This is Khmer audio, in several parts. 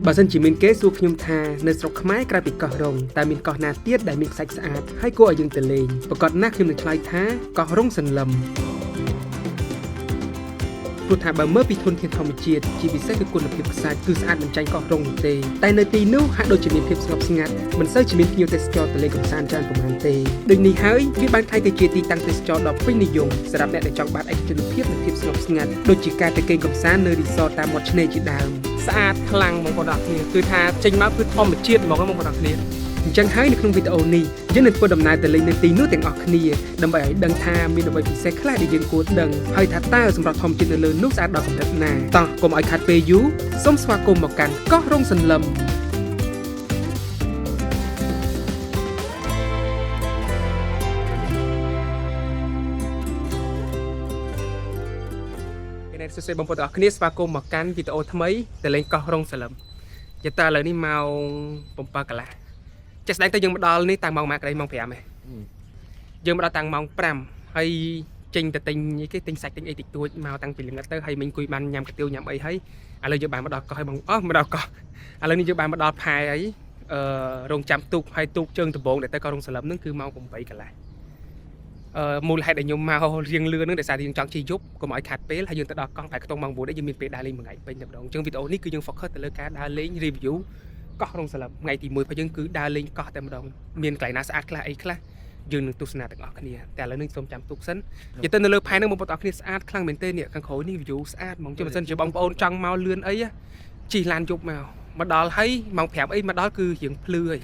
បើសិនជាមានគេសួរខ្ញុំថានៅស្រុកខ្មែរក្រៅពីកោះរ៉ុងតើមានកោះណាទៀតដែលមានខ្សាច់ស្អាតហើយគួរឲ្យយើងទៅលេងប្រាកដណាស់ខ្ញុំនឹងឆ្លើយថាកោះរ៉ុងសន្លឹមព្រោះថាបើមើលពីធនធានធម្មជាតិជាពិសេសគឺគុណភាពខ្សាច់គឺស្អាតមិនចាញ់កោះរ៉ុងនោះទេតែនៅទីនោះហាក់ដូចជាមានភាពស្ងប់ស្ងាត់មិនសូវជាមានភ្ញៀវទេសចរទៅលេងកម្សាន្តច្រើនប្រហែលទេដូចនេះហើយវាបានក្លាយទៅជាទីតាំងទេសចរដ៏ពេញនិយមសម្រាប់អ្នកដែលចង់បានឯកជនភាពនិងភាពស្ងប់ស្ងាត់ដូចជាការទៅគេងកម្សាន្តនៅរីសតតាមមាត់ឆ្នេរជាដើមស្អាតខ្លាំងបងប្អូនអរគ្នាគឺថាចេញមកគឺធម្មជាតិហ្មងបងប្អូនអរគ្នាអញ្ចឹងហើយនៅក្នុងវីដេអូនេះយើងនឹងធ្វើដំណើរទៅលេងនៅទីនោះទាំងអស់គ្នាដើម្បីឲ្យដឹងថាមានអ្វីពិសេសខ្លះដែលយើងគួរដឹងហើយថាតើសម្រស់ធម្មជាតិនៅលើនោះស្អាតដល់កម្រិតណាតោះកុំឲ្យខាត់ពេលយូរសូមស្វាគមន៍មកកាន់កោះរ៉ុងសន្លឹម នេះសួស្តីបងប្អូនទាំងអស់គ្នាស្វាគមន៍មកកាន់វីដេអូថ្មីទៅលេងកោះរ៉ុងសន្លឹមយតើឥឡូវនេះម៉ោង7កន្លះចេះស្ដែងទៅយើងមកដល់នេះតាំងម៉ោងម៉ាក្តីម៉ោង5ហ៎យើងមកដល់តាំងម៉ោង5ហើយចេញទៅទិញអីគេទិញសាច់ទិញអីតិចតួចមកតាំងពីល្ងិតទៅហើយមិញអង្គុយបានញ៉ាំកាទៀវញ៉ាំអីហើយឥឡូវយើងបានមកដល់កោះហើយបងអស់មកដល់កោះឥឡូវនេះយើងបានមកដល់ផែហើយអឺរងចាំទូកហើយទូកជើងដំបងដែលទៅកោះរ៉ុងសន្លឹមហ្នឹងគឺម៉ោង8កន្លះ អឺមូលហេតុដែលខ្ញុំមករៀងលឿនហ្នឹងដោយសារតែយើងចង់ជិះយប់កុំឲ្យខាត់ពេលហើយយើងទៅដល់កង់តែខ្ទង់ម៉ោង9នេះយើងមានពេលដើរលេងមួយថ្ងៃពេញតែម្ដងអញ្ចឹងវីដេអូនេះគឺយើង focus ទៅលើការដើរលេង review កោះរ៉ុងសន្លឹមថ្ងៃទី1របស់យើងគឺដើរលេងកោះតែម្ដងមានកន្លែងណាស្អាតខ្លះអីខ្លះយើងនឹងទស្សនាទាំងអស់គ្នាតែឥឡូវនេះសូមចាំទូកសិននិយាយទៅនៅលើផែហ្នឹងបងប្អូនទាំងអស់គ្នាស្អាតខ្លាំងមែនទែននេះខាងក្រោយនេះ view ស្អាតហ្មងចុះបើសិនជាបងប្អូនចង់មកលឿនអីជិះឡានយប់មកមកដល់ហើយម៉ោង5អីមកដល់គឺរៀងភ្លឺហើ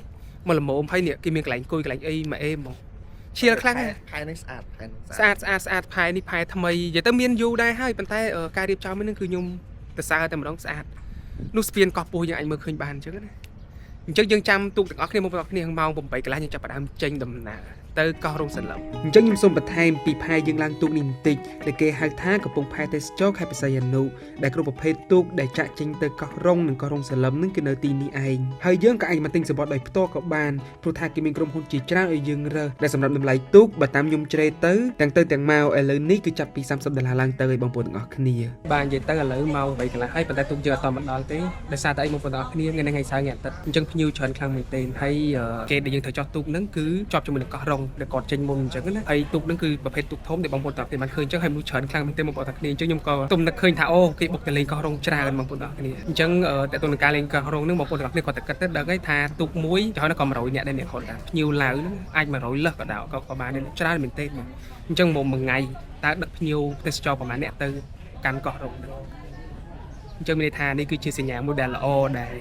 យមកល្មមហើយនេះគេមានកន្លែងអង្គុយកន្លែងអីមកអេហ្មងឈៀលខ្លាំងណាស់ ផែនេះស្អាតផែនេះ ស្អាតស្អាតស្អាតផែនេះផែថ្មីនិយាយទៅមានយូរដែរហើយប៉ុន្តែការរៀបចំនេះគឺខ្ញុំទៅសើតែម្ដងស្អាតនោះស្ពានកោះពោះយើងអាចមើលឃើញបានអញ្ចឹងណាអញ្ចឹងយើងចាំទូកទាំងអស់គ្នាមកបងប្អូនគ្នាម៉ោង8កន្លះយើងចាប់ផ្ដើមចេញដំណើរទៅកោះរ៉ុងសន្លឹមអញ្ចឹងខ្ញុំសូមបន្ថែមពីផែយើងឡើងទូកនេះបន្តិចដែលគេហៅថាកំពង់ផែទេសចរខេត្តព្រះសីហនុដែលគ្រប់ប្រភេទទូកដែលចាក់ចេញទៅកោះរ៉ុងនិងកោះរ៉ុងសន្លឹមនឹងគឺនៅទីនេះឯងហើយយើងក៏អាចមកទិញសំបុត្រដោយផ្ទាល់ក៏បានព្រោះថាគេមានក្រុមហ៊ុនជាច្រើនឲ្យយើងរើសដែលសម្រាប់តម្លៃទូកបើតាមខ្ញុំជ្រេទៅទាំងទៅទាំងមកឥឡូវនេះគឺចាប់ពី30ដុល្លារឡើងទៅឲ្យបងប្អូនទាំងអស់គ្នាបាទនិយាយទៅឥឡូវម៉ោង8កន្លះហើយប៉ុន្តែទូកយើងអត់តមកដល់ទេដោយសារតែអីបងប្អូនទាំងអស់គ្នាថ្ងៃនេះថ្ងៃសៅរ៍ថ្ងៃអាទិត្យអញ្ចឹងភ្ញៀវច្រើនខ្លាំងមែនទែនហើយគេដែលយើងត្រូវចោះទូកហ្នឹងគឺជាប់ជាមួយនឹងកោះរ៉ុងដែលគាត់ចេញមុនអញ្ចឹងណាហើយទូកហ្នឹងគឺប្រភេទទូកធំដែលបងប្អូនទាំងអស់គ្នាបានឃើញអញ្ចឹងហើយមនុស្សច្រើនខ្លាំងមែនទែនបងប្អូនទាំងអស់គ្នាអញ្ចឹងខ្ញុំក៏ទុំនឹកឃើញថាអូគេបុកទៅលេងកោះរ៉ុងច្រើនបងប្អូនទាំងអស់គ្នាអញ្ចឹងតើតើនឹងការលេងកោះរ៉ុងហ្នឹងបងប្អូនទាំងអស់គ្នាគាត់តែគិតទៅដឹងហើយថាទូកមួយចោលក៏100នាក់ដែរអ្នកគាត់ថាភ្ញៀវឡាវហ្នឹងអាច100លើសក៏ដល់ក៏បានដែរច្រើនមែនទែនបងអញ្ចឹងមកមួយថ្ងៃតើដឹកភ្ញៀវទេសចរប្រហែលអ្នកទៅកាន់កោះរ៉ុងហ្នឹងអញ្ចឹងមានន័យថានេះគឺជាសញ្ញាមួយដែលល្អដែ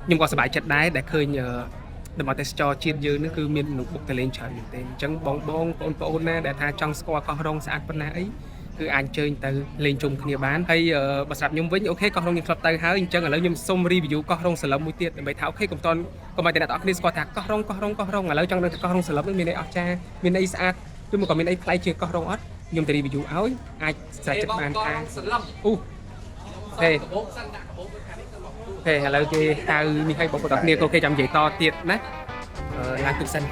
លខ្ញុំក៏សប្បាយចិត្តដែរដែលឃើញតំបន់ទេសចរជាតិយើងនេះគឺមានមនុស្សបុកទៅលេងច្រើនមែនទែនអញ្ចឹងបងបងបងប្អូនណាដែលថាចង់ស្គាល់កោះរ៉ុងស្អាតប៉ុណ្ណាអីគឺអាចអញ្ជើញទៅលេងជុំគ្នាបានហើយបើសម្រាប់ខ្ញុំវិញ OK កោះរ៉ុងខ្ញុំធ្លាប់ទៅហើយអញ្ចឹងឥឡូវខ្ញុំសុំ review កោះរ៉ុងសន្លឹមមួយទៀតដើម្បីថា OK កុំតន់កុំឲ្យតែអ្នកទាំងអស់គ្នាស្គាល់ថាកោះរ៉ុងកោះរ៉ុងកោះរ៉ុងឥឡូវចង់ដឹងថាកោះរ៉ុងសន្លឹមនឹងមានអីអស្ចារ្យមានអីស្អាតឬមកក៏មានអីប្លែកជាងកោះរ៉ុងអត់ខ្ញុំទៅ review ឲ្យអាចស្រេចចិត្តបានថា សន្លឹម អូហេ កាបូបសិនដាក់កាបូបខាងនេះទៅមក ហេឥឡូវគេហៅនេះឲ្យបងប្អូនទាំងគ្នាក៏គេចាំនិយាយតទៀតណាអឺឡើងទូកសិន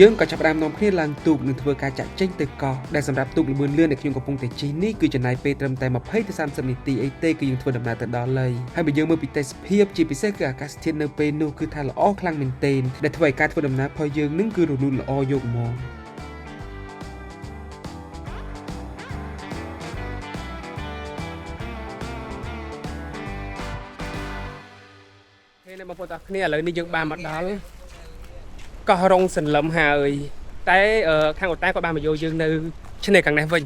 យើងក៏ចាប់ផ្ដើមនាំគ្នាឡើងទូកនិងធ្វើការចាក់ចេញទៅកោះដែលសម្រាប់ទូកល្បឿនលឿនដែលខ្ញុំកំពុងតែជិះនេះគឺចំណាយពេលត្រឹមតែ20ទៅ30នាទីអីទេគឺយើងធ្វើដំណើរទៅដល់ហើយហើយបើយើងមើលពីទេសភាពជាពិសេសគឺអាកាសធាតុនៅពេលនោះគឺថាល្អខ្លាំងមែនទែនដែលធ្វើឲ្យការធ្វើដំណើររបស់យើងនឹងគឺរលូនល្អយកហ្មង ហេបងប្អូនទាំងគ្នាឥឡូវនេះយើងបានមកដល់កោះរ៉ុងសន្លឹមហើយតែខាងអូតែគាត់បានមកយកយើងនៅឆ្នេរខាងនេះវិញ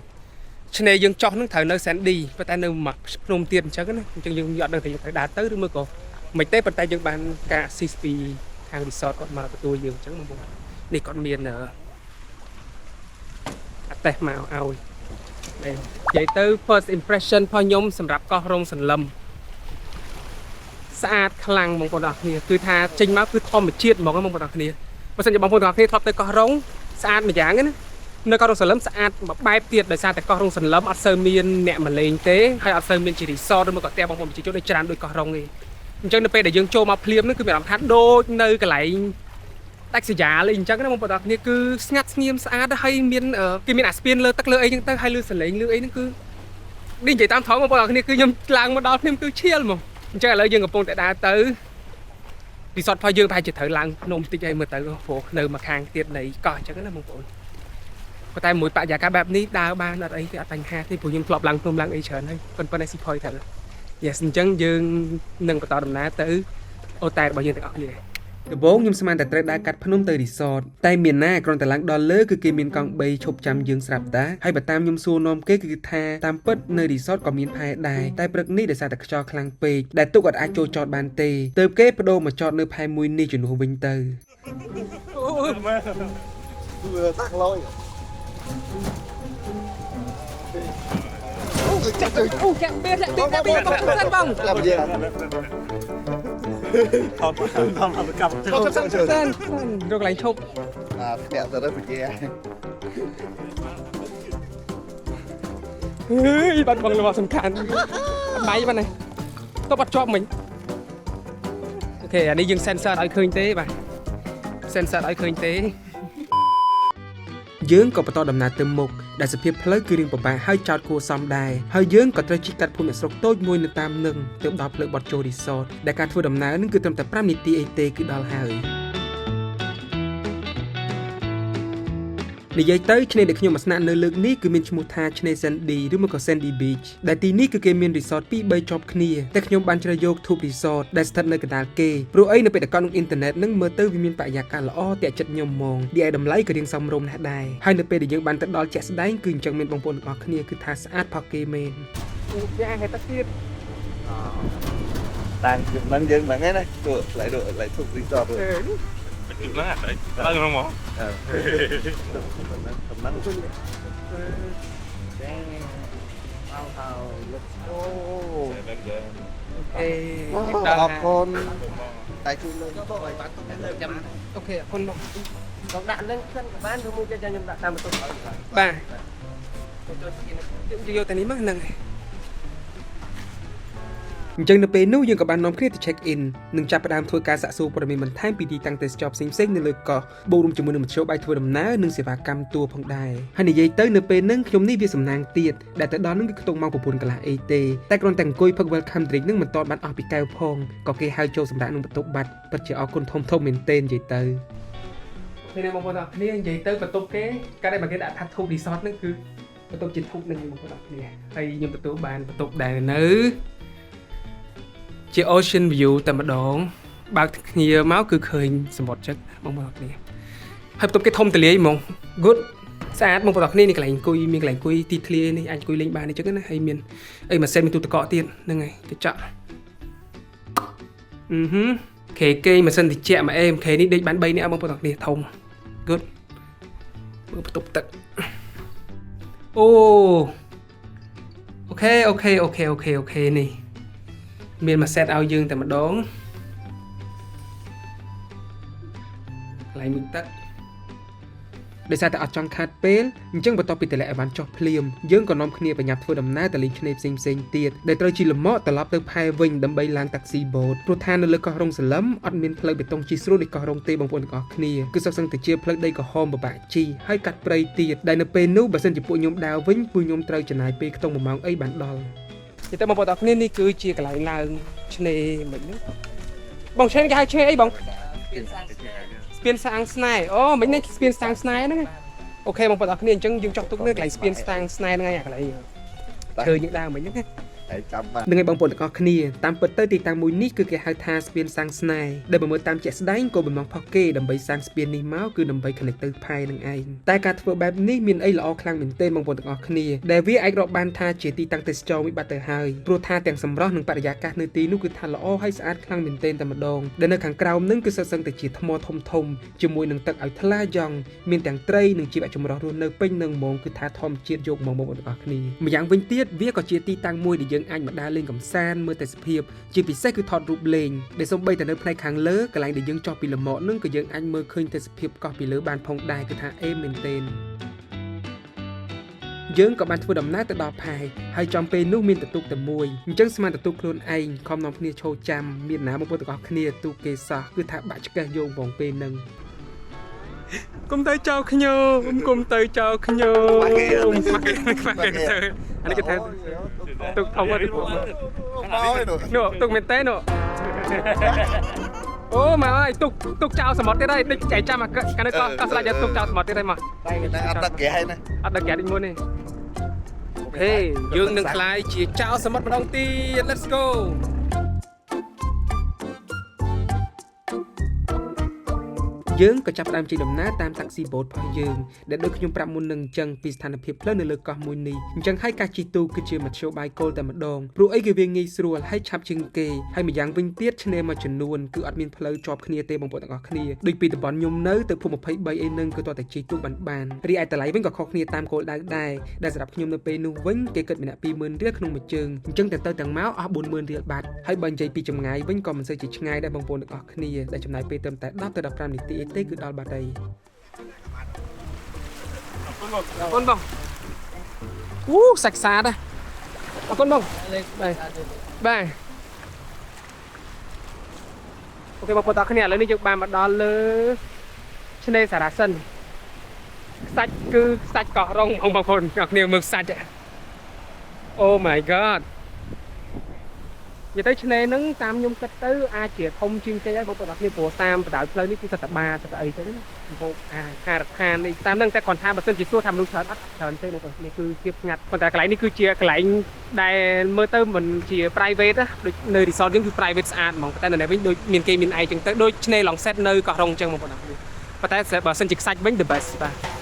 ឆ្នេរយើងចោះនឹងត្រូវនៅសែនឌីប៉ុន្តែនៅមួយភ្នំទៀតអញ្ចឹងណាអញ្ចឹងយើងអត់ដឹងថាយើងត្រូវដើរទៅឬមួយក៏មិនទេប៉ុន្តែយើងបានការ assist ពីខាង resort គាត់មកទទួលយើងអញ្ចឹងបងប្អូននេះគាត់មានអាតេសមកឲ្យនិយាយទៅ first impression របស់ខ្ញុំសម្រាប់កោះរ៉ុងសន្លឹម ស្អាតខ្លាំងបងប្អូនទាំងអស់គ្នាគឺថាចេញមកគឺធម្មជាតិហ្មងបងប្អូនទាំងអស់គ្នាបើសិនជាបងប្អូនទាំងអស់គ្នាធ្លាប់ទៅកោះរ៉ុងស្អាតម្យ៉ាងណានៅកោះរ៉ុងសន្លឹមស្អាតមួយបែបទៀតដោយសារតែកោះរ៉ុងសន្លឹមអត់សូវមានអ្នកមកលេងទេហើយអត់សូវមានជា resort ឬមកក៏ផ្ទះបងប្អូនប្រជាជនដូចច្រើនដូចកោះរ៉ុងទេអញ្ចឹងនៅពេលដែលយើងចូលមកភ្លាមហ្នឹងគឺមានអារម្មណ៍ថាដូចនៅកន្លែងដាច់ស្រយាលអីអញ្ចឹងណាបងប្អូនទាំងអស់គ្នាគឺស្ងាត់ស្ងៀមស្អាតហើយមានគេមានអាស្ពានលើទឹកលើអីហ្នឹងទៅហើយលឺសលេងលឺអីហ្នឹងគឺនេះនិយាយតាមត្រង់បងប្អូនទាំងអស់គ្នាគឺខ្ញុំឡើងមកដល់ភ្លាមគឺឈៀលហ្មងអញ្ចឹងឥឡូវយើងកំពុងតែដើរទៅ resort របស់យើងប្រហែលជាត្រូវឡើងភ្នំតិចហើយមើលទៅព្រោះនៅមួយខាងទៀតនៃកោះអញ្ចឹងណាបងប្អូនប៉ុន្តែមួយបរិយាកាសបែបនេះដើរបានអត់អីទេអត់បញ្ហាទេព្រោះខ្ញុំធ្លាប់ឡើងភ្នំឡើងអីច្រើនហើយប៉ុន្តែស៊ីផុយត្រូវ Yes អញ្ចឹងយើងនឹងបន្តដំណើរទៅអូតែលរបស់យើងទាំងអស់គ្នាដំបូងខ្ញុំស្មានតែត្រូវដើរកាត់ភ្នំទៅរីសតតែមានណាគ្រាន់តែឡើងដល់លើគឺគេមានកង់3ឈប់ចាំយើងស្រាប់តាហើយបើតាមខ្ញុំសួរនាំគេគឺថាតាមពិតនៅរីសតក៏មានផែដែរតែព្រឹកនេះដោយសារតែខ្យល់ខ្លាំងពេកដែលទូកអត់អាចចូលចតបានទេទើបគេបដូរមកចតនៅផែមួយនេះជំនួសវិញទៅ តាក់លយ ចាក់អូចាក់បៀលាក់ទីតែបៀកុំឈប់សិនបង ឡាប់យា ថតថតអត់កម្ម ឈប់សិនឈប់សិនរកកន្លែងឈប់ អាធ្លាក់ទៅទៅពជា ហេយបាត់បងរបស់សំខាន់បាយបាត់នេះតបអត់ជាប់មិញ OK អានេះយើង sensor ឲ្យឃើញទេបាទ sensor ឲ្យឃើញទេយើងក៏បន្តដំណើរទៅមុខដែលសភាពផ្លូវគឺរៀងពិបាកហើយចោតគួរសមដែរហើយយើងក៏ត្រូវជិះកាត់ភូមិអ្នកស្រុកតូចមួយនៅតាមនឹងទើបដល់ផ្លូវបត់ចូលរីសតដែលការធ្វើដំណើរនឹងគឺត្រឹមតែ5នាទីអីទេគឺដល់ហើយនិយាយទៅឆ្នេរដែលខ្ញុំមកស្នាក់នៅលើកនេះគឺមានឈ្មោះថាឆ្នេរ Sandy ឬមកក៏ Sandy Beach ដែលទីនេះគឺគេមានរីសត2 3ជាប់គ្នាតែខ្ញុំបានជ្រើសយក Tube Resort ដែលស្ថិតនៅកណ្ដាលគេព្រោះអីនៅពេលដែលកក់ក្នុងអ៊ីនធឺណិតនឹងមើលទៅវាមានបរិយាកាសល្អទាក់ចិត្តខ្ញុំហ្មងឌីឯតម្លៃក៏រៀងសមរម្យណាស់ដែរហើយនៅពេលដែលយើងបានទៅដល់ជាក់ស្ដែងគឺអញ្ចឹងមានបងប្អូនទាំងអស់គ្នាគឺថាស្អាតផកគេមែនវាអាចហេតុទៀត តែមិនយើងហ្នឹងឯណាទូឡៃទូឡៃធុករីសត ជិះហ្នឹងអត់ឡើងក្នុងមក កំណឹង អេ អរគុណតែជួយលើកឲ្យបានទុកលើ ចាំ OK អរគុណបង បងដាក់នឹងសិនក៏បានឬមួយចាំខ្ញុំដាក់តាមបន្ទប់ឲ្យបាទ បាទយើងយកតែនេះមកហ្នឹងហើយអញ្ចឹងនៅពេលនោះយើងក៏បាននាំគ្នាទៅ check in និងចាប់ផ្ដើមធ្វើការសាកសួរព័ត៌មានបន្ថែមពីទីតាំងទេសចរផ្សេងៗនៅលើកោះបូករួមជាមួយនឹងមធ្យោបាយធ្វើដំណើរនិងសេវាកម្មទួផងដែរហើយនិយាយទៅនៅពេលហ្នឹងខ្ញុំនេះវាសំណាងទៀតដែលទៅដល់ហ្នឹងគឺខ្ទង់ម៉ោង9កន្លះអីទេតែគ្រាន់តែអង្គុយផឹក welcome drink ហ្នឹងមិនទាន់បានអស់ពីកែវផងក៏គេហៅចូលសម្រាប់នឹងបន្ទប់បាត់ពិតជាអរគុណធំធំមែនទែននិយាយទៅ ពេលនេះបងប្អូនទាំងអស់គ្នានិយាយទៅបន្ទប់គេកាលដែលបើគេដាក់ថាធូប resort ហ្នឹងគឺបន្ទប់ជាធូបហ្នឹងបងប្អូនទាំងអស់គ្នាហើយខ្ញុំទទួលបានបន្ទប់ដែលនៅជា ocean view តែម្ដងបើកគ្នាមកគឺឃើញសមុទ្រចឹងបងប្អូនទាំងអស់គ្នាហើយបន្ទប់គេធំទលាយហ្មង good ស្អាតបងប្អូនទាំងអស់គ្នានេះកន្លែងអង្គុយមានកន្លែងអង្គុយទីធ្លានេះអាចអង្គុយលេងបានអញ្ចឹងណាហើយមានអីម៉ាស៊ីនមានទូទឹកកកទៀតហ្នឹងហើយកញ្ចក់អឺហឹមគេគេម៉ាស៊ីនត្រជាក់មកអេមគេនេះដេកបាន3នាក់បងប្អូនទាំងអស់គ្នាធំ good មើលបន្ទប់ទឹកអូ OK OK OK OK OK នេះមានមួយ set ឲ្យយើងតែម្ដងកន្លែងមួយទឹកដោយសារតែអត់ចង់ខាតពេលអញ្ចឹងបន្ទាប់ពីតម្លាក់អីវ៉ាន់ចុះភ្លាមយើងក៏នាំគ្នាបញ្ញាប់ធ្វើដំណើរទៅលេងឆ្នេរផ្សេងផ្សេងៗទៀតដែលត្រូវជិះលម៉កត្រឡប់ទៅផែវិញដើម្បីឡើងតាក់ស៊ីបូតព្រោះថានៅលើកោះរ៉ុងសលឹមអត់មានផ្លូវបេតុងជិះស្រួលដូចកោះរ៉ុងទេបងប្អូនទាំងអស់គ្នាគឺសុទ្ធសឹងតែជាផ្លូវដីក្រហមពិបាកជិះហើយកាត់ព្រៃទៀតដែលនៅពេលនោះបើសិនជាពួកខ្ញុំដើរវិញពួកខ្ញុំត្រូវចំណាយពេលខ្ទង់1ម៉ោងអីបានដល់និយាយទៅបងប្អូនទាំងអស់គ្នានេះគឺជាកន្លែងឡើងឆ្នេរមិនហ្នឹងបងឆ្នេរគេហៅឆ្នេរអីបង ស្ពានសាងស្នេហ៍អូមិញនេះស្ពានសាងស្នេហ៍ហ្នឹង OK បងប្អូនអរគ្នាអញ្ចឹងយើងចង់ទុកនៅកន្លែងស្ពានសាងស្នេហ៍ហ្នឹងឯងអាកន្លែងឈើយើងដើរមិញហ្នឹងណា តែចាំបាន នឹងឯងបងប្អូនទាំងអស់គ្នាតាមពិតទៅទីតាំងមួយនេះគឺគេហៅថាស្ពានសាងស្នេហ៍ដែលបើមើលតាមជាក់ស្ដែងក៏បំណងផុសគេដើម្បីសាងស្ពាននេះមកគឺដើម្បី connect ទៅផែនឹងឯងតែការធ្វើបែបនេះមានអីល្អខ្លាំងមែនទែនបងប្អូនទាំងអស់គ្នាដែលវាអាចរាប់បានថាជាទីតាំងទេសចរមួយបាត់ទៅហើយព្រោះថាទាំងសម្រស់និងបរិយាកាសនៅទីនោះគឺថាល្អហើយស្អាតខ្លាំងមែនទែនតែម្ដងដែលនៅខាងក្រោមនឹងគឺសុទ្ធសឹងតែជាថ្មធំធំជាមួយនឹងទឹកឲ្យថ្លាយ៉ងមានទាំងត្រីនិងជីវៈចម្រុះរស់នៅពេញនឹងហ្មងគឺថាធម្មជាតិយកមកបងប្អូនទាំងអស់គ្នាម្យ៉ាងវិញទៀតវាក៏ជាទីតាំងមួយដែលយើងអាចមកដើរលេងកម្សាន្តមើលទេសភាពជាពិសេសគឺថតរូបលេងដែលសូម្បីតែនៅផ្នែកខាងលើកន្លែងដែលយើងចុះពីលម៉កនឹងក៏យើងអាចមើលឃើញទេសភាពកោះពីលើបានផងដែរគឺថាអេមែនទែន យើងក៏បានធ្វើដំណើរទៅដល់ផែហើយចំពេលនោះមានតទូកតែមួយអញ្ចឹងស្មានតទូកខ្លួនឯងខំនាំគ្នាឈរចាំមានណាបងប្អូនទាំងអស់គ្នាទូកគេសោះគឺថាបាក់ឆ្កេះយោងបងពេលហ្នឹងគុំទៅចោលខ្ញុំគុំទៅចោលខ្ញុំខ្វះគេខ្វះគេទៅអានេះគេថាទូកធំអត់ មកឯនោះ នោះទូកមែនតើនោះ អូមកហើយទុកទុកចោលសមុទ្រទៀតហើយដូចចែកចាំអាកាលនៅកោះកោះស្លាច់ទុកចោលសមុទ្រទៀតហើយមក តែអត់ទឹកគេហើយណា អត់ដល់គេដូចមុនទេOK យើងនឹងក្លាយជាចោលសមុទ្រម្ដងទៀត Let's go. យើងក៏ចាប់ផ្ដើមជិះដំណើរតាម taxi boat របស់យើងដែលដូចខ្ញុំប្រាប់មុននឹងអញ្ចឹងពីស្ថានភាពផ្លូវនៅលើកោះមួយនេះអញ្ចឹងហើយការជិះទូកគឺជាមធ្យោបាយគោលតែម្ដងព្រោះអីគឺវាងាយស្រួលហើយឆាប់ជាងគេហើយម្យ៉ាងវិញទៀតឆ្នេរមួយចំនួនគឺអត់មានផ្លូវជាប់គ្នាទេបងប្អូនទាំងអស់គ្នាដូចពីតំបន់ខ្ញុំនៅទៅភូមិ23អីហ្នឹងគឺតោះតែជិះទូកបានបានរីឯតម្លៃវិញក៏ខុសគ្នាតាមគោលដៅដែរដែលសម្រាប់ខ្ញុំនៅពេលនោះវិញគេគិតម្នាក់20000រៀលក្នុងមួយជើងអញ្ចឹងតែទៅទាំងមកអស់40000រៀលបាត់ហើយបើនិយាយពីចម្ងាយវិញក៏មិនសូវជាឆ្ងាយដែរបងប្អូនទាំងអស់គ្នាដែលចំណាយពេលត្រឹមតែ10ទៅ15នាទីអីទេគឺដល់បាត់ហើយអរគុណបងអូសាច់សាតអរគុណបងបាទបាទ OK បងប្អូនទាំងអស់គ្នាឥឡូវនេះយើងបានមកដល់លើឆ្នេរសារ៉ាសិនខ្សាច់គឺខ្សាច់កោះរងបងប្អូនទាំងអស់គ្នាមើលខ្សាច់ Oh my God. និយាយទៅឆ្នេរហ្នឹងតាមខ្ញុំគិតទៅអាចជាធំជាងគេហើយបងប្អូនទាំងអស់គ្នាព្រោះតាមបណ្ដោយផ្លូវនេះគឺសិតតែបាសិតតែអីទៅណាកំពុងអាហារដ្ឋាននេះតាមហ្នឹងតែគ្រាន់ថាបើសិនជាសួរថាមនុស្សច្រើនអត់ច្រើនទេបងប្អូននេះគឺជាស្ងាត់ប៉ុន្តែកន្លែងនេះគឺជាកន្លែងដែលមើលទៅមិនជា private ណាដូចនៅ resort យើងគឺ private ស្អាតហ្មងប៉ុន្តែនៅនេះវិញដូចមានគេមានឯងចឹងទៅដូចឆ្នេរឡុងសេតនៅកោះរងចឹងបងប្អូនទាំងអស់គ្នាប៉ុន្តែបើសិនជាខ្សាច់វិញ the best បាទ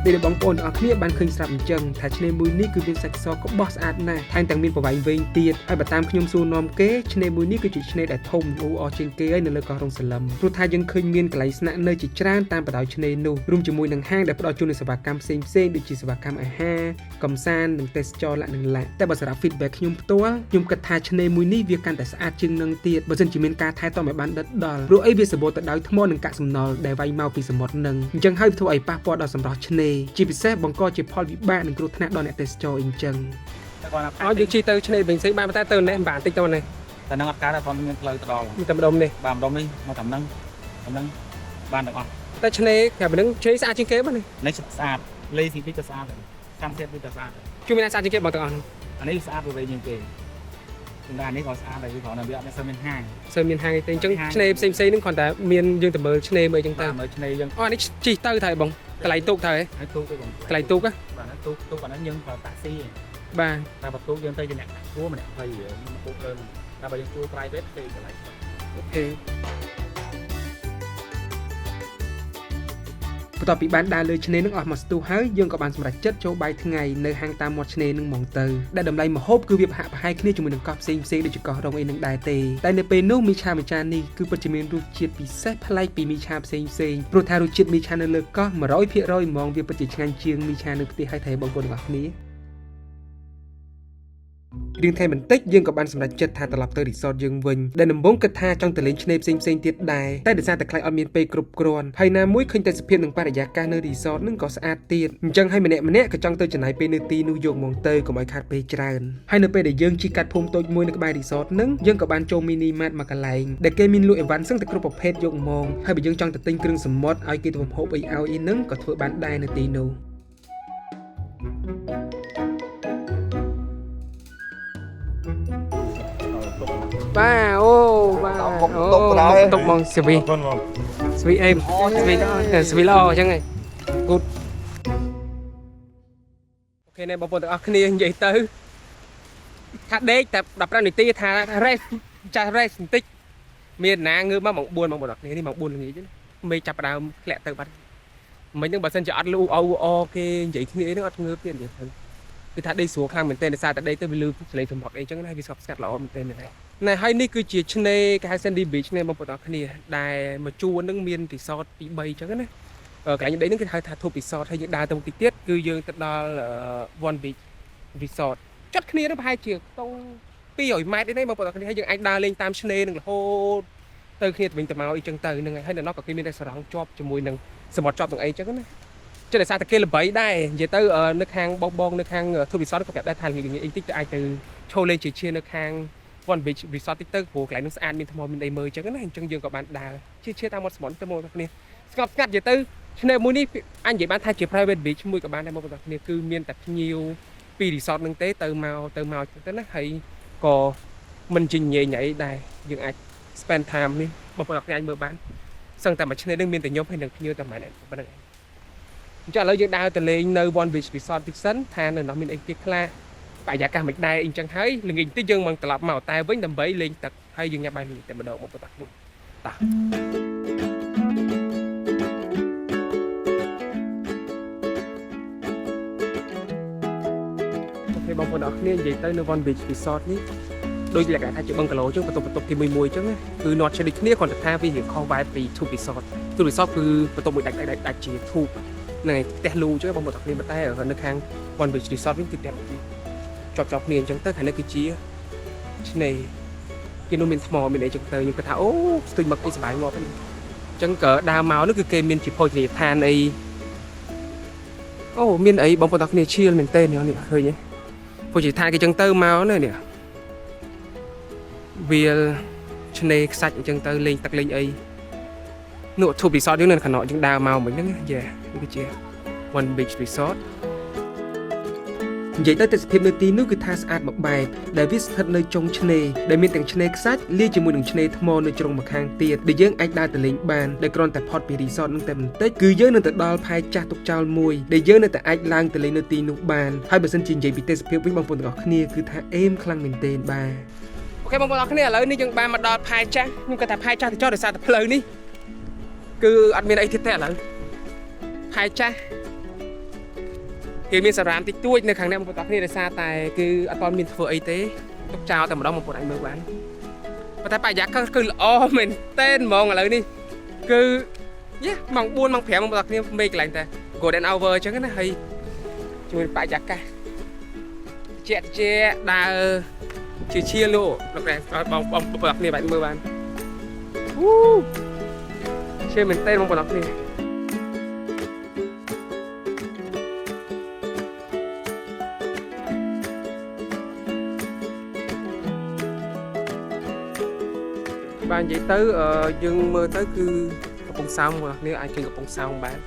នេះដែលបងប្អូនទាំងអស់គ្នាបានឃើញស្រាប់អញ្ចឹងថាឆ្នេរមួយនេះគឺមានសាច់សក្បោះស្អាតណាស់ថែមទាំងមានប្រវែងវែងទៀតហើយបើតាមខ្ញុំសួរនាំគេឆ្នេរមួយនេះគឺជាឆ្នេរដែលធំអ៊ូអរជាងគេហើយនៅលើកោះរងសលឹមព្រោះថាយើងឃើញមានកន្លែងស្នាក់នៅជាច្រើនតាមបណ្ដោយឆ្នេរនោះរួមជាមួយនឹងហាងដែលផ្ដល់ជូននូវសេវាកម្មផ្សេងៗដូចជាសេវាកម្មអាហារកំសាន្តនិងទេសចរលក្ខនឹងលក្ខតែបើសម្រាប់ feedback ខ្ញុំផ្ទាល់ខ្ញុំគិតថាឆ្នេរមួយនេះវាកាន់តែស្អាតជាងនឹងទៀតបើសិនជាមានការថែទាំឲ្យបានដិតដល់ព្រោះអីវាសម្បូរទៅដោយថ្មនិងកាកសំណល់ដែលវាយមកពីសមុទ្រនឹងអញ្ចឹងហើយធ្វើឲ្យប៉ះពាល់ដល់សម្រស់ឆ្នេរជាពិសេសបង្កជាផលវិបាកនិងគ្រោះថ្នាក់ដល់អ្នកទេសចរអញ្ចឹង តែគាត់ អត់យើងជិះទៅឆ្នេរវិញផ្សេងបានប៉ុន្តែទៅនេះមិនបានតិចទៅនេះ តែនឹងអត់កើតទេព្រោះមានផ្លូវទៅដល់ មានតែម្ដុំនេះ បាទម្ដុំនេះមកតាមហ្នឹងតាមហ្នឹងបានទាំងអស់ តែឆ្នេរក្រៅពីហ្នឹងឆ្នេរស្អាតជាងគេបាទនេះ នេះស្អាតលេស៊ីពីក៏ស្អាតដែរសាន់សេតពីក៏ស្អាតដែរ ជួយមានស្អាតជាងគេបងទាំងអស់ហ្នឹង អានេះស្អាតទៅវិញជាងគេចំណែកអានេះក៏ស្អាតដែរវាគ្រាន់តែវាអត់មានសូវមានហាង សូវមានហាងអីទេអញ្ចឹងឆ្នេរផ្សេងផ្សេងហ្នឹងគ្រាន់តែមានយើងទៅមើលឆ្នេរមើលអញ្ចឹងទៅ បាទមើលឆ្នេរយើង អូអានេះជិះទៅថៃបងកន្លែងទូកថៃ ហើយទូកទៅបង កន្លែងទូកហ៎ បាទហ្នឹងទូកទូកអាហ្នឹងយើងប្រើតាក់ស៊ីឯង បាទ តែបើទូកយើងទៅជាអ្នកជួលម្នាក់20រៀលមកទូកលើតែបើយើងជួល private គេកន្លែង OK បន្ទាប់ពីបានដើរលើឆ្នេរនឹងអស់មួយស្ទុះហើយយើងក៏បានសម្រេចចិត្តចូលបាយថ្ងៃនៅហាងតាមមាត់ឆ្នេរនឹងហ្មងទៅដែលតម្លៃម្ហូបគឺវាប្រហាក់ប្រហែលគ្នាជាមួយនឹងកោះផ្សេងផ្សេងៗដូចជាកោះរងអីនឹងដែរទេតែនៅពេលនោះមីឆាមួយចាននេះគឺពិតជាមានរសជាតិពិសេសប្លែកពីមីឆាផ្សេងផ្សេងៗព្រោះថារសជាតិមីឆានៅលើកោះ100%ហ្មងវាពិតជាឆ្ងាញ់ជាងមីឆានៅផ្ទះហើយថែបងប្អូនទាំងអស់គ្នា រៀងថែមបន្តិចយើងក៏បានសម្រេចចិត្តថាត្រឡប់ទៅ resort យើងវិញដែលដំបូងគិតថាចង់ទៅលេងឆ្នេរផ្សេងៗទៀតដែរតែដោយសារតែខ្លាចអត់មានពេលគ្រប់គ្រាន់ហើយណាមួយឃើញតែសភាពនិងបរិយាកាសនៅ resort នឹងក៏ស្អាតទៀតអញ្ចឹងហើយម្នាក់ម្នាក់ក៏ចង់ទៅចំណាយពេលនៅទីនោះយកមកទៅកុំឲ្យខាតពេលច្រើនហើយនៅពេលដែលយើងជិះកាត់ភូមិតូចមួយនៅក្បែរ resort នឹងយើងក៏បានចូល mini mart មួយកន្លែងដែលគេមានលក់អីវ៉ាន់សឹងតែគ្រប់ប្រភេទយកមកហើយបើយើងចង់ទៅទិញគ្រឿងសមុទ្រឲ្យគេទៅហូបអីឲ្យអីហ្នឹងក៏ធ្វើបានដែរនៅទីនោះ បាទអូបាទ មុខតុកបណ្ដោយ តុកហ្មងសេវី អរគុណបង ស្វីអេមស្វីស្វីល្អអញ្ចឹងឯង good. OK ណែបងប្អូនទាំងអស់គ្នានិយាយទៅថាដេកតែ15នាទីថា rest ចាស់ rest បន្តិចមានណាងើបមកម៉ោង4បងប្អូនទាំងអស់គ្នានេះម៉ោង4ល្ងាចណាមេឃចាប់ផ្ដើមធ្លាក់ទៅបាត់មិញហ្នឹងបើសិនជាអត់លូអអគេនិយាយគ្នាហ្នឹងអត់ងើបទៀតនិយាយទៅគឺថាដេកស្រួលខ្លាំងមែនទែនដោយសារតែដេកទៅវាលឺសលេងសម្បត្តិអីចឹងណាវាស្ងប់ស្ងាត់ល្អមែនទែនណាណែហើយនេះគឺជាឆ្នេរគេហៅ Sandy Beach នេះបងប្អូនទាំងអស់គ្នាដែលមកជួរនឹងមាន resort 2 3ចឹងណាអឺកន្លែងដេកហ្នឹងគេហៅថា Top Resort ហើយយើងដើរទៅមុខតិចទៀតគឺយើងទៅដល់ One Beach Resort ចាត់គ្នាទៅប្រហែលជាខ្ទង់200ម៉ែត្រទេបងប្អូនទាំងអស់គ្នាហើយយើងអាចដើរលេងតាមឆ្នេរនឹងរហូតទៅគ្នាទៅវិញទៅមកអីចឹងទៅហ្នឹងហើយហើយនៅនោះក៏គេមានរេស្តូរ៉ង់ជាប់ជាមួយនឹងសមុទ្រជាប់ទាំងអីចឹងណាចឹងដោយសារតែគេល្បីដែរនិយាយទៅនៅខាងបងបងនៅខាង Top Resort ក៏ប្រាប់ដែរថាល្ងាចៗអីតិចទៅអាចទៅឈរលេងជាជានៅខាង One Beach Resort តិចទៅព្រោះកន្លែងនោះស្អាតមានថ្មមានអីមើលអញ្ចឹងណាអញ្ចឹងយើងក៏បានដើរជាជាតាមមាត់សមុទ្រទៅមកគ្នាស្ងប់ស្ងាត់និយាយទៅឆ្នេរមួយនេះអញនិយាយបានថាជា private beach មួយក៏បានដែរមកបងប្អូនគ្នាគឺមានតែភ្ញៀវពី resort ហ្នឹងទេទៅមកទៅមកអញ្ចឹងទៅណាហើយក៏មិនជាញ៉ៃញ៉ៃដែរយើងអាច Spend time នេះបងប្អូនអរគ្នាអាចមើលបានសឹងតែមួយឆ្នេរនឹងមានតែខ្ញុំហើយនឹងភ្ញៀវតែម្នាក់ប៉ុណ្្នឹងឯងអញ្ចឹងឥឡូវយើងដើរទៅលេងនៅ One Beach Resort តិចសិនថានៅនោះមានអីគេខ្លះបរិយាកាសមិនដែរអញ្ចឹងហើយល្ងាចតិចយើងមកត្រឡប់មកតែវិញដើម្បីលេងទឹកហើយយើងញ៉ាំបាយល្ងាចតែម្ដងបងប្អូនតាតោះ OK បងប្អូនអរគ្នានិយាយទៅនៅ One Beach Resort នេះដូចលក្ខណៈថាជាបឹងកាឡូអញ្ចឹងបន្ទប់បន្ទប់គេមួយមួយអញ្ចឹងណាគឺ not ជាដូចគ្នាគ្រាន់តែថាវារៀងខុស vibe ពី Tube Resort Tube Resort គឺបន្ទប់មួយដាច់ដាច់ដាច់ដាច់ជា tube ហ្នឹងហើយផ្ទះលូអញ្ចឹងបងប្អូនអរគ្នាប៉ុន្តែនៅខាង One Beach Resort វិញគឺផ្ទះជាប់ជាប់គ្នាអញ្ចឹងទៅខាងនេះគឺជាឆ្នេរគេនោះមានថ្មមានអីអញ្ចឹងទៅខ្ញុំគិតថាអូស្ទួយមកអីសប្បាយងាប់ហ្នឹងអញ្ចឹងក៏ដើរមកនោះគឺគេមានជាភោជនីយដ្ឋានអីអូមានអីបងប្អូនអរគ្នាchill មែនទេនេះឃើញទេ ភោជនីយដ្ឋានគេចឹងទៅមកណានេះវាលឆ្នេរខ្សាច់អញ្ចឹងទៅលេងទឹកលេងអីនោះ Tube Resort យើងនៅខាងណយើងដើរមកមិញហ្នឹងយ៉ានេះគឺជា One Beach Resort និយាយទៅទេសភាពនៅទីនោះគឺថាស្អាតមួយបែបដែលវាស្ថិតនៅចុងឆ្នេរដែលមានទាំងឆ្នេរខ្សាច់លាយជាមួយនឹងឆ្នេរថ្មនៅជ្រុងម្ខាងទៀតដែលយើងអាចដើរទៅលេងបានដែលគ្រាន់តែផុតពី resort នឹងតែបន្តិចគឺយើងនឹងទៅដល់ផែចាស់ទុកចោលមួយដែលយើងនៅតែអាចឡើងទៅលេងនៅទីនោះបានហើយបើសិនជានិយាយពីទេសភាពវិញបងប្អូនទាំងអស់គ្នាគឺថាអេមខ្លាំងមែនទែនបាទ OK បងប្អូនទាំងអស់គ្នាឥឡូវនេះយើងបានមកដល់ផែចាស់ខ្ញុំគាត់ថាផែចាស់ទៅចោលដោយសារតែផ្លូវនេះគឺអត់មានអីទៀតទេឥឡូវផែចាស់គេមានសារ៉ាមតិចតួចនៅខាងនេះបងប្អូនទាំងអស់គ្នាដោយសារតែគឺអត់ទាន់មានធ្វើអីទេទុកចោលតែម្ដងបងប្អូនអាចមើលបានប៉ុន្តែបរិយាកាសគឺល្អមែនទែនហ្មងឥឡូវនេះគឺយ៉ាម៉ោង4ម៉ោង5បងប្អូនទាំងអស់គ្នាមេឃកន្លែងតែ Golden Hour អញ្ចឹងណាហើយជួយបរិយាកាសជាក់ជាក់ដើរ ជាជាលោកលោកដែរបងបងបងប្អូនគ្នាបាច់មើលបានវូជាមែនតើបងប្អូនគ្នាបាទនិយាយទៅអឺយើងមើលទៅគឺកំពង់សោមបងប្អូនគ្នាអាចឃើញកំពង់សោមបាន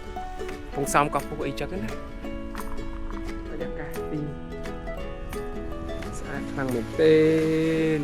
កំពង់សោមកោះពុះអីចឹងណាបរិយាកាសទីស្អាតខ្លាំងមែនទែន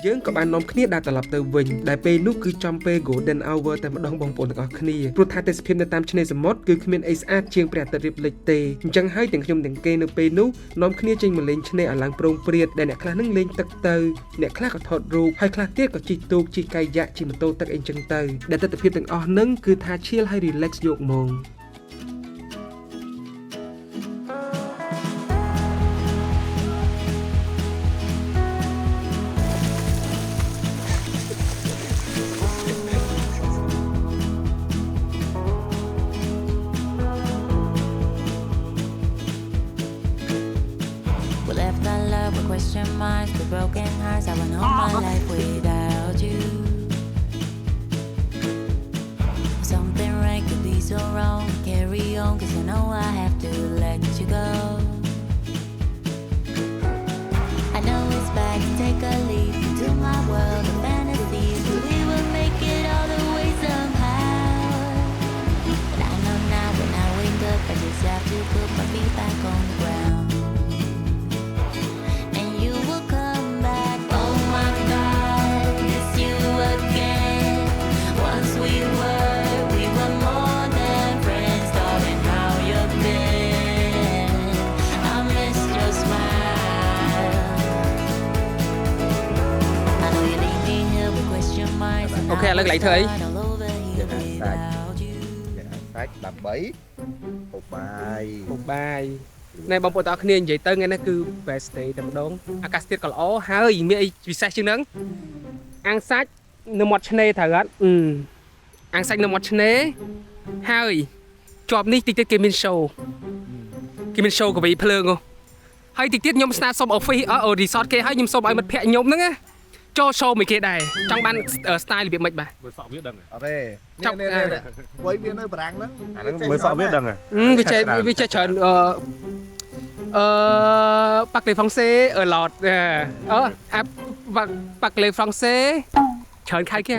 យើងក៏បាននាំគ្នាដើរត្រឡប់ទៅវិញដែលពេលនោះគឺចំពេល Golden Hour តែម្ដងបងប្អូនទាំងអស់គ្នាព្រោះថាទេសភាពនៅតាមឆ្នេរសមុទ្រគឺគ្មានអីស្អាតជាងព្រះអាទិត្យរៀបលិចទេអញ្ចឹងហើយទាំងខ្ញុំទាំងគេនៅពេលនោះនាំគ្នាចេញមកលេងឆ្នេរឲ្យឡើងប្រងព្រាតដែលអ្នកខ្លះនឹងលេងទឹកទៅអ្នកខ្លះក៏ថតរូបហើយខ្លះទៀតក៏ជិះទូកជិះកាយ៉ាក់ជិះម៉ូតូទឹកអីចឹងទៅដែលទិដ្ឋភាពទាំងអស់ហ្នឹងគឺថាchill ហើយ relax យកហ្មង We left our love with question marks, with broken hearts. I went all my life without you. Something right could be so wrong. Carry on, 'cause I know I have to let you go. I know it's bad to take a leap into my world of fantasies, but we will make it all the way somehow. But I know now when I wake up, I just have to put my feet back on the ground. And you will come back. Oh my God, it's you again. Once we were more than friends. Darling, how you been? I miss your smile. I know you leave me here with question marks. And Okay, I ឥឡូវកន្លែងធ្វើអី start all over here without you. គេអាសាច់ដើម្បីហូបបាយ ហូបបាយណែបងប្អូនទាំងអស់គ្នានិយាយទៅថ្ងៃនេះគឺ best day តែម្ដងអាកាសធាតុក៏ល្អហើយមានអីពិសេសជាងហ្នឹងអាំងសាច់នៅមាត់ឆ្នេរត្រូវអត់អឺអាំងសាច់នៅមាត់ឆ្នេរហើយជាប់នេះតិចទៀតគេមាន show គេមាន show កវីភ្លើងហ៎ហើយតិចទៀតខ្ញុំស្នើសុំ office អឺ resort គេហើយខ្ញុំសុំឲ្យមិត្តភ័ក្ដិខ្ញុំហ្នឹងណាចូល show មួយគេដែរចង់បាន style របៀបម៉េចបាទ មើលសក់វាដឹង អត់ទេ ចប់ នេះនេះនេះវៃវានៅបារាំងហ្នឹង អាហ្នឹងមើលសក់វាដឹងហ៎ អឺវាចេះវាចេះច្រើនអឺ អឺ parler français អឺឡតអឺអា parler français ច្រើនខៃគេ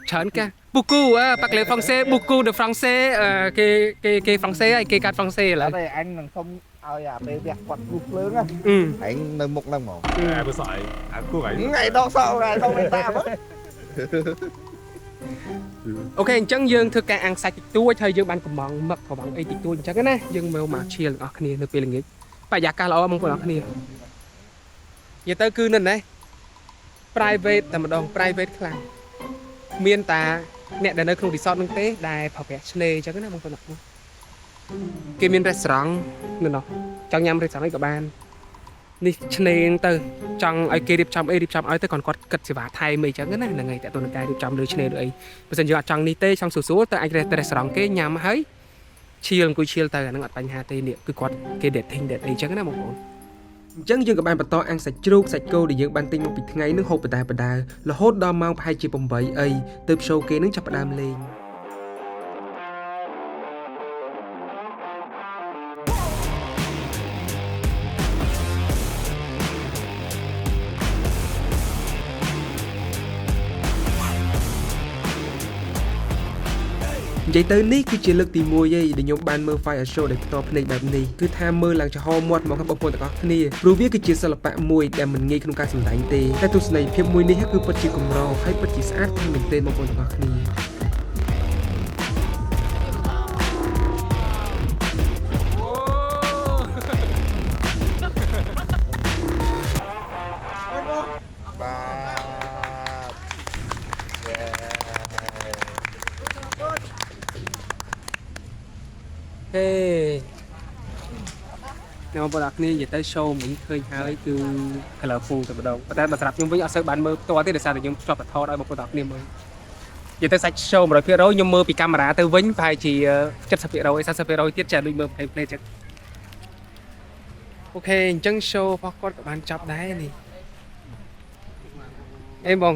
ច្រើនគេ beaucoup អឺ parler français, beaucoup de français អឺគេគេគេ français ហើយគេកាត់ français ឥឡូវ អត់ទេអញនឹងសុំឲ្យអាពេលវះគាត់ព្រុសភ្លើងណា អឺ ឯងនៅមុខហ្នឹងហ្មង អាបើសក់អាគូអី ថ្ងៃដកសក់ថ្ងៃដកមេតាមក OK អញ្ចឹងយើងធ្វើការអាំងសាច់តិចតួចហើយយើងបានកំងមឹកកំងអីតិចតួចអញ្ចឹងណាយើងមើលមកឈៀលទាំងអស់គ្នានៅពេលល្ងាចបរិយាកាសល្អបងប្អូនអរគ្នានិយាយទៅគឺនៅនេះ private តែម្ដង private ខ្លាំងមានតាអ្នកដែលនៅក្នុង resort ហ្នឹងទេដែលប្រើប្រាស់ឆ្នេរអញ្ចឹងណាបងប្អូនអរគ្នាគេមាន restaurant នៅនោះចង់ញ៉ាំ restaurant អីក៏បាននេះឆ្នេរហ្នឹងទៅចង់ឲ្យគេរៀបចំអីរៀបចំឲ្យទៅគាត់គាត់គិតសេវាថែមអីចឹងណាហ្នឹងហើយតើតើនឹងការរៀបចំលើឆ្នេរឬអីបើសិនយើងអត់ចង់នេះទេចង់ស្រួលៗទៅអាចទៅ restaurant គេញ៉ាំហើយ chill អង្គុយ chill ទៅអាហ្នឹងអត់បញ្ហាទេនេះគឺគាត់គេ dating date អីចឹងណាបងប្អូនអញ្ចឹងយើងក៏បានបន្តអាំងសាច់ជ្រូកសាច់គោដែលយើងបានទិញមកពីថ្ងៃនឹងហូបបដាបដារហូតដល់ម៉ោងប្រហែលជា8អីទើប show គេនឹងចាប់ផ្ដើមលេងនិយាយទៅនេះគឺជាលើកទី1ឯងដែលខ្ញុំបានមើល Fire Show ដោយផ្ទាល់ភ្នែកបែបនេះគឺថាមើលឡើងចំហមាត់មកបងប្អូនទាំងអស់គ្នាព្រោះវាគឺជាសិល្បៈមួយដែលមិនងាយក្នុងការសម្ដែងទេតែទស្សនីយភាពមួយនេះគឺពិតជាកម្រហើយពិតជាស្អាតខ្លាំងមែនទែនបងប្អូនទាំងអស់គ្នា បាទ ហេអ្នកបងប្អូនអរគ្នានិយាយទៅ show មិញឃើញហើយគឺ colorful តែម្ដងប៉ុន្តែបើសម្រាប់ខ្ញុំវិញអត់សូវបានមើលផ្ទាល់ទេដោយសារតែខ្ញុំធ្លាប់តែថតឲ្យបងប្អូនអរគ្នាមើលនិយាយទៅសាច់ show 100%ខ្ញុំមើលពីកាមេរ៉ាទៅវិញប្រហែលជា70% 40%ទៀតចាដូចមើល play play ចឹង OK អញ្ចឹង show របស់គាត់ក៏បានចប់ដែរនេះអេបង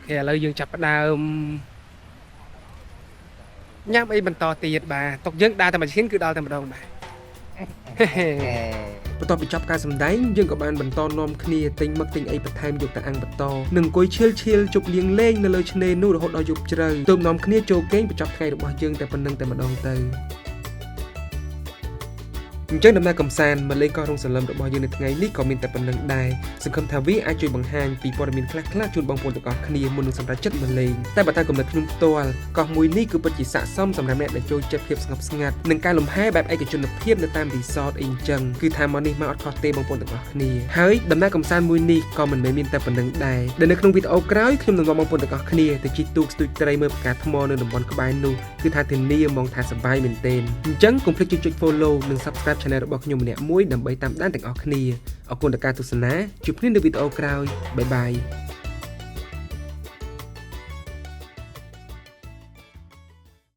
OK ឥឡូវយើងចាប់ផ្ដើមញ៉ាំអីបន្តទៀតបាទតុកយើងដើរតែមួយឈានគឺដល់តែម្ដងបាទ បន្ទាប់ពីចប់ការសម្ដែងយើងក៏បានបន្តនាំគ្នាទិញមឹកទិញអីបន្ថែមយកទៅអាំងបន្តនិងអង្គុយ chill chill ជប់លៀងលេងនៅលើឆ្នេរនោះរហូតដល់យប់ជ្រៅទើបនាំគ្នាចូលគេងបញ្ចប់ថ្ងៃរបស់យើងតែប៉ុណ្្នឹងតែម្ដងទៅអញ្ចឹងដំណើរកំសាន្តមកលេងកោះរងសលឹមរបស់យើងនៅថ្ងៃនេះក៏មានតែប៉ុណ្្នឹងដែរសង្ឃឹមថាវាអាចជួយបង្ហាញពីព័ត៌មានខ្លះៗជូនបងប្អូនទាំងអស់គ្នាមុននឹងសម្រេចចិត្តមកលេងតែបើតាមកំណត់ខ្ញុំផ្ទាល់កោះមួយនេះគឺពិតជាស័ក្តិសមសម្រាប់អ្នកដែលចូលចិត្តភាពស្ងប់ស្ងាត់និងការលំហែបែបឯកជនភាពនៅតាមរីសតអីអញ្ចឹងគឺថាមកនេះមកអត់ខុសទេបងប្អូនទាំងអស់គ្នាហើយដំណើរកំសាន្តមួយនេះក៏មិនមែនមានតែប៉ុណ្្នឹងដែរដែលនៅក្នុងវីដេអូក្រោយខ្ញុំនឹងនាំបងប្អូនទាំងអស់គ្នាទៅជិះទូកស្ទូចត្រីមើលផ្កាថ្មនៅតំបន់ក្បែរនោះគឺថាធានាហ្មងថាសប្បាយមែនទែនអញ្ចឹងកុំភ្លេចជួយចុច follow និង subscribe channel របស់ខ្ញុំម្នាក់មួយដើម្បីតាមដានទាំងអស់គ្នាអរគុណដល់ការទស្សនាជួបគ្នានៅវីដេអូក្រោយ bye bye.